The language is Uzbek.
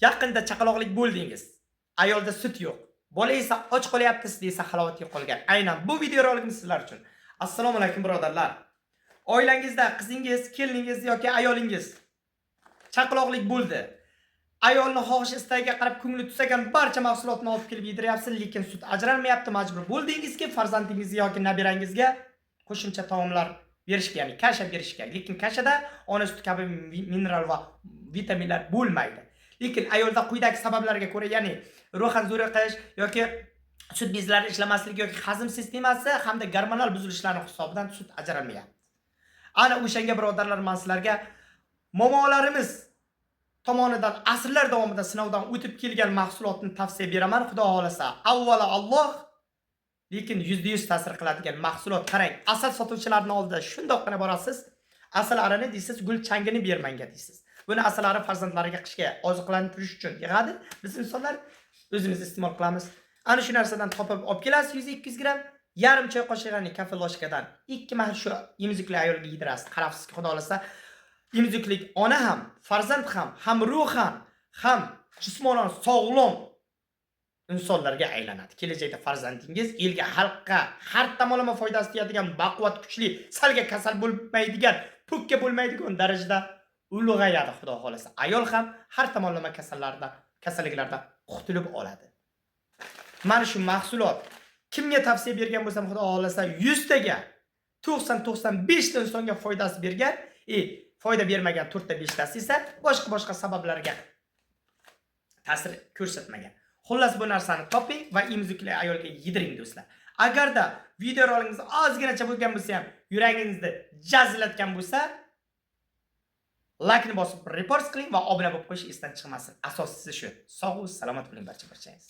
Yaqinda chaqaloqlik bo'ldingiz. Ayolda sut yo'q. Bola esa och qolyapti, sizda esa halovat yo'qolgan. Aynan bu videorolikimiz sizlar uchun. Assalomu alaykum, birodarlar. Oilangizda qizingiz, keliningiz yoki ayolingiz chaqaloqlik bo'ldi. Ayolni xohish istagiga qarab ko'ngli tusagan barcha mahsulotni olib kelib yediryapsiz, lekin sut ajralmayapti. Majbur bo'ldingizki, farzandingizga yoki nabirangizga qo'shimcha taomlar berishga, ya'ni kasha berishga. Lekin kashada ona suti kabi mineral va vitaminlar bo'lmaydi. Lekin ayolda quyidagi sabablarga ko'ra, ya'ni ruhan zo'riqish yoki sut bezlari ishlamasligi yoki hazm sistemasi hamda gormonal buzilishlarning hisobidan sut ajralmayapti. Ana o'shanga, birodarlar, men sizlarga momolarimiz tomonidan asrlar davomida sinovdan o'tib kelgan mahsulotni tavsiya beraman. Xudo xohlasa, avvalo Alloh, lekin 100% ta'sir qiladigan mahsulot. Qarang, asal sotuvchilarning oldida shundoqqina borasiz, asal arini deysiz, gul changini ber manga deysiz. Buni asalari farzandlariga qishga oziqlantirish uchun yig'adi. Biz insonlar o'zimiz iste'mol qilamiz. Ana shu narsadan topib olib kelasiz 100-200 gramm, yarim choy qoshiq, ya'ni кофе ложка dan ikki mahal shu emizikli ayolga yedirasiz. Qarabsizki, Xudo xohlasa, emiziklik ona ham, farzand ham, ham ruhan, ham jismonan sog'lom insonlarga aylanadi. Kelajakda farzandingiz elga, xalqqa har tomonlama foydasi tegadigan, baquvvat, kuchli, salga kasal bo'lmaydigan, po'kka bo'lmaydigan darajada ulg'ayadi, Xudo xohlasa. Ayol ham har tomonlama kasalliklardan qutulib oladi. Mana shu mahsulot kimga tavsiya bergan bo'lsam, Xudo xohlasa, 100 taga 90-95 ta insonga foydasi bergan, foyda bermagan 4 ta 5 tasi esa boshqa boshqa sabablarga ta'sir ko'rsatmagan. Xullas, bu narsani toping va emizikli ayolga yediring, do'stlar. Agarda videorolingiz ozginacha bo'lgan bo'lsa ham yuragingizni jazillatgan bo'lsa, laykni bosib, repost qiling va obuna bo'lib qo'yish esdan chiqmasin. Asosiysi shu. Sog' va salomat bo'ling barcha barchangiz.